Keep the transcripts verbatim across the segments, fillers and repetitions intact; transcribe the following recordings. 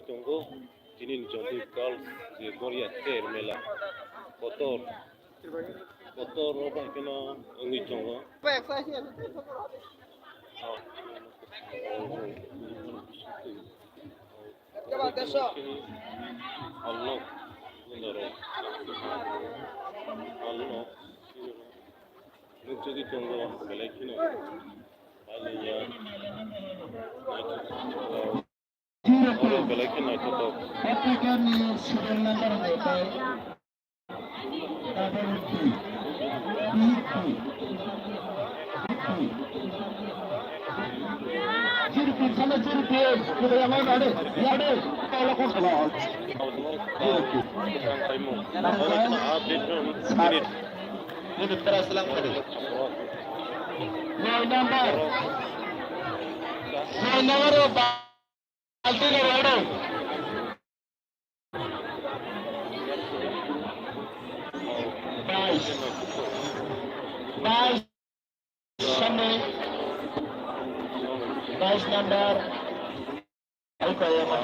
Tongo, tini ni Jomtwi Girls je Goria Ter Mela, kotor, kotor o bai kheno wngwi tongo. Hall no, hall no, nukjagwi tongo, belai kheno. Oro belai khe naithothok. Patrika ni serial number hwnkhe double B, B P, B P. Zero P, sale zero P, kaya mai nade, yade, kaya ko sala. Zero P. Nini tera selam kade. Nine number. Nine number. Bais. Bais. Sampai. Bais number. Ayo, kaya apa?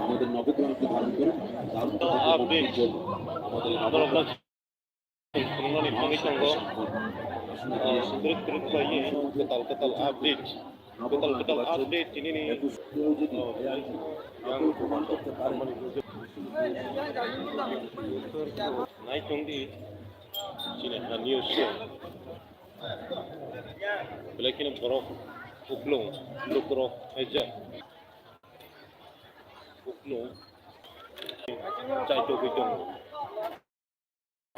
আমাদের নবগ্রামকে ধারণ করে দারুণ আমাদের Nabagram. Phunuknani thangwi tongo. Kwrwk kwrwk khlaiwi kwtal kwtal update, kwtal kwtal update tinini, oh, yang nai tongdi chini ha news show. Belai kheno borok kuplung lukurok phaijak, kuplung chaitogwi tongo.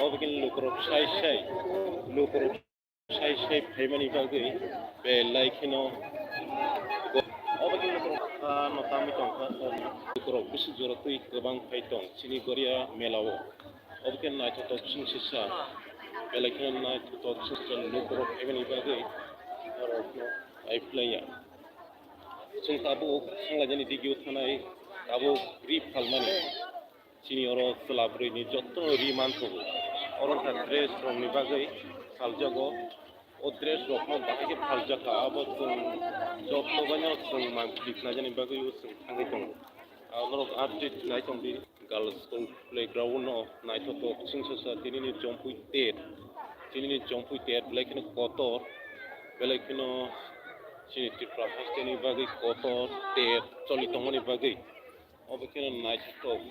Obo khe lukurok sai sai, lukurok sai sai phaimani bagwi belai kheno obo khe lukurok, ah, no tamwi tongkha. Lukurok bisi jora twi kwbang phai tong chini Goria mela o. Obo khe naithotok chwngsisa, belai kheno naithotok chwngsisa lukurok phaimani bagwi norokno ai phlaiya. Chwng tabuk thanglaijani digio thanai tabuk ri phalmani. Chini oro chwla bwrwini jotono ri manthogo. Oro wngkha dress rokni bagwi phaljago. O dress rokno bahai khe phaljakha, abo chwng jotobaino chwng mangpili khlaijani bagwi o chwng thangwi tongo. Ah, norok update nai tongdi, girls school playground no naithotok chwngsasa tinini Jompui ter, tinini Jompui ter belai kheno kotor, belai kheno chini Tripura hasteni bagwi kotor ter choli tongmani bagwi. Obo kheno naithotok,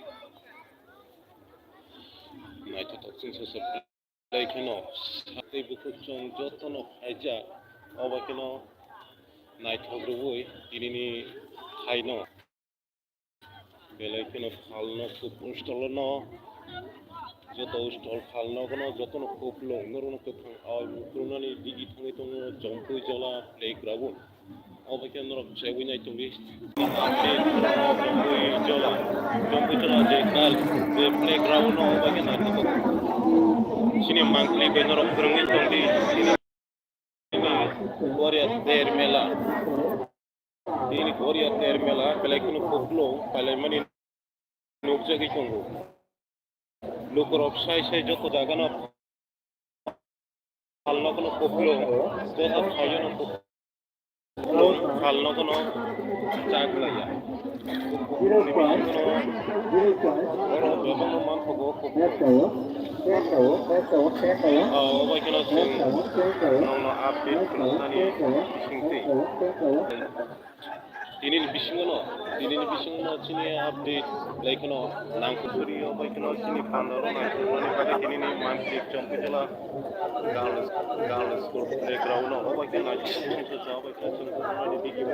naithotok chwngsasa belai kheno satwi bukhuk chwng jotono phaijak. Obo kheno naithok rwui tinini thaino belai kheno phalno kuplung stolno joto stol phalno bono jotono kuplung norokno kwthang ai mukrunani digi thangwi tongo Jompui jola playground. Obo khe norok chaiwi nai tongdi. Jompui jola, Jompui jola je kal, je playground no obo khe naithotok. Chini mangpili bai norok kwrwngwi tongdi. Goria ter mela. Tini Goria ter mela, belai kheno kuplung pailaimani nukjagwi tongo. Lukurok sai sai joto jagano phalno kono kuplung, joto phaiyano kuplung, phalno kono chaklaiya. Kuplungni bisingo borok bebakno manthogo kuplung. Ah, obo kheno chwng nokno update khlainani bisingtwi. Tinini bisingono, tinini bisingono chini update lai kheno nangkukhurio bai kheno chini pandaro nangkukmani bagwi tinini Mansik Chongkijala Girls, Girls School Playground no obo khe naisik tongsa cha bai kheno chwng nokni video.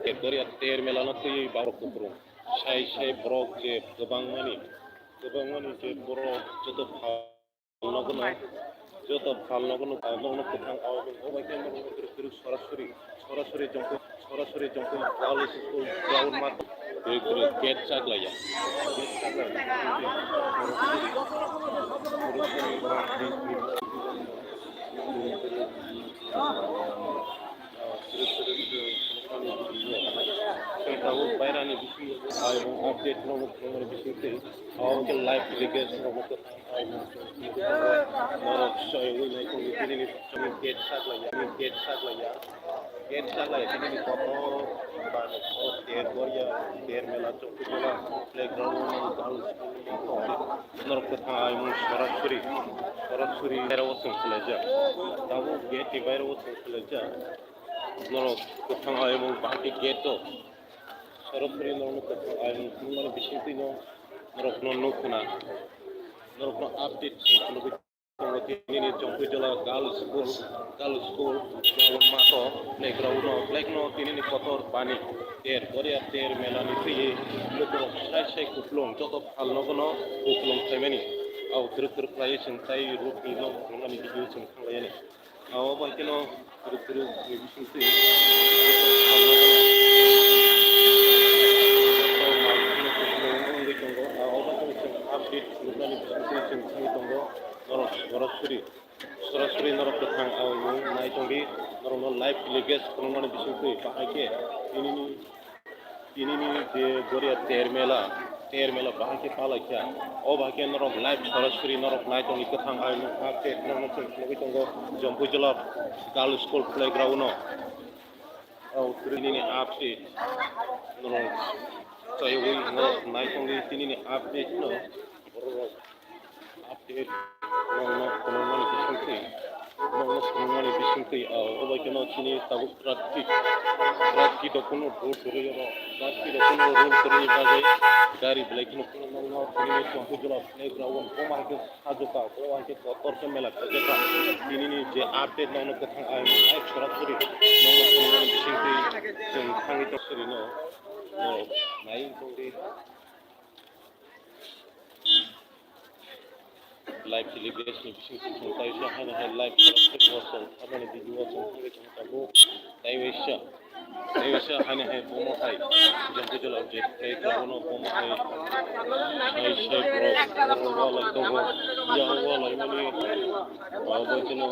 Ekdor ya ter mela no twiwi borok kuplung. Sai sai borok je kwbangmani, kwbangmani je borok joto pha- Nokno, joto phalno kono, nokno kwthang aobo, obo khe nokno kwrwk kwrwk sorasori, sorasori jongkoi, sorasori jongkoi, wall school ground mat, kwrwk kwrwk gate chaklaiya. Gate chaklaiya. Kwrwk kwrwk tabuk bairani bisingo, update nokno, nokno bisingtwi, obo khe live telecast nokno. Norok soywi nai tongwi tinini gate saklaiya, gate saklaiya, gate saklaiya tinini kotor ba ter goria, ter mela chokki mela playground o nang dal. Norok kwthang aimung sorasori, sorasori bairo o chwng khwlaijak. Tabuk gate ni bairo o chwng khwlaijak. Norok kwthang aimung bahai khe gate o sorasori norokno kwthang aimung phunukmani bisingtwi no norokno nuk khna, norokno update se phunugwi. Tongo tinini Chongkijala Girls School, Girls School, ground mato, playground no, flag no tinini kotor bani, ter goria ter melani twiwi lukurok sai sai kuplung, joto phalno bono kuplung khlaimani. Au kwrwk kwrwk khlaiwi chwng tai rukni nok rwngmani video chwng thanglaiyani. Abo bai kheno kwrwk kwrwk ni bisingtwi wngwi tongo. Abo bai kheno chwng update nuknani bisingtwi chwng thangwi tongo. Norok sorasori, sorasori norok kwthang aimung nai tongdi, norokno live telecast phunukmani bisingtwi bahai khe tinini, tinini je goria ter mela, ter mela bahai khe palaikha, o bahai khe norok live sorasori norok nai tongdi kwthang aimung update norokno chwng phunugwi tongo Jampui Jala Girls School playground o. O tinini update norok chaywi norok nai tongdi tinini update no borok. Update, nokno phunukmani bisingtwi, nokno phunukmani bisingtwi, ah, obo kheno chini tabuk traffic, traffic rok kuno rule kwrwi oro, traffic rok kuno rule kwrwini bagwi gari belai kheno phunukmano, phunukmani tongkhe jora playground, omo hai khe sajwkha, omo hai khe kotor khe mela khaijak kha. Tinini je update nokno kwthang ayang nai sorasori nokno phunukmani bisingtwi chwng thangwi tongsorino, no, nai tongdi. Live telecast ni bising song kaisa haino hai live telecast o song aboni video o song thangwi tong tabuk. Taiwaisa, taiwaisa haino hai bomo hai jang khe jala je kai kabono bomo hai hai sai borok borok walai tongo, yang walai mani abo chwngno.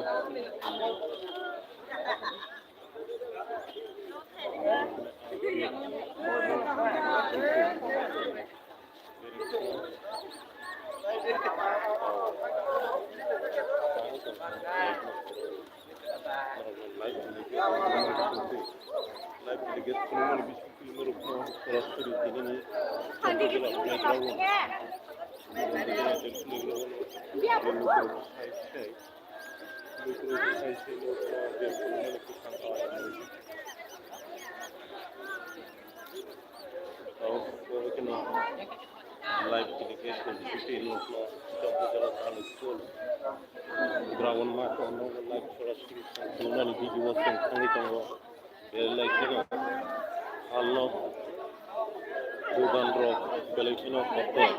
Live telecast ni bisingtwi nukno Chokdijala Girls School ground mato nukno live sorasori nuknani video chwng thangwi tongo. Belai kheno halno dogan rok belai kheno kotor.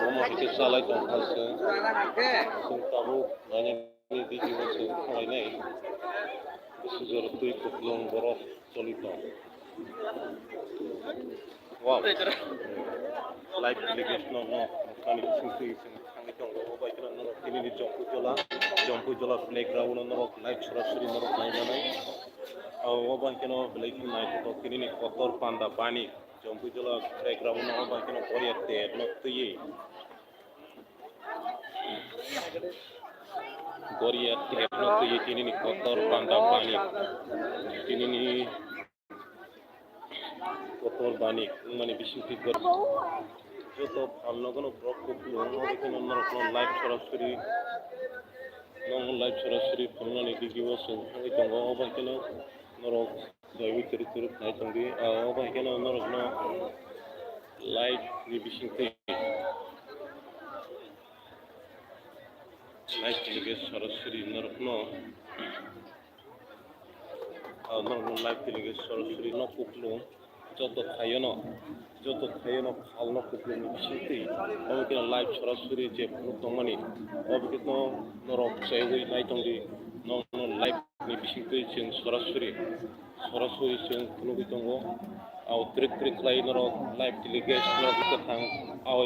Omo hai khe chalai tongkha se. Chwng tabuk nainani video se khlainai. Sujor twi kwplwng borok choli tong. Wow. Live telecast no, no, nokni bisingtwi chwng thangwi tongo. Obo bai kheno norok tinini Jampui Jola, Jampui Jola playground o norok live sorasori norok nai manai. Obo bai kheno belai kheno naithotok tinini kotor panda bani. Jompui jala background no bai kheno Goria tep no twi. Goria tep no twi tini ni kotor banda bani. Tini ni kotor bani mani bising twi gor. Joto phalno gano borok kuplung bai kheno norok no live sorasori. Norok no live sorasori phalnani video o chwng thangwi tongo, o bai kheno norok Jai wi chwrwk chwrwk nai tong di. Ah, o bai kheno norokno live ni bisingtwi live telecast sorasori norokno, ah, norokno live telecast sorasori no kuplung joto thaiono, joto thaiono phalno kuplung ni bisingtwi omo kheno live sorasori je phunuk tongmani obo kheno norok chaiwi nai tong di, norokno live ni bisingtwi chwng sorasori, sorasori chwng phunugwi tongo. Ao trik trik khlai norok live telecast norok kwthang ao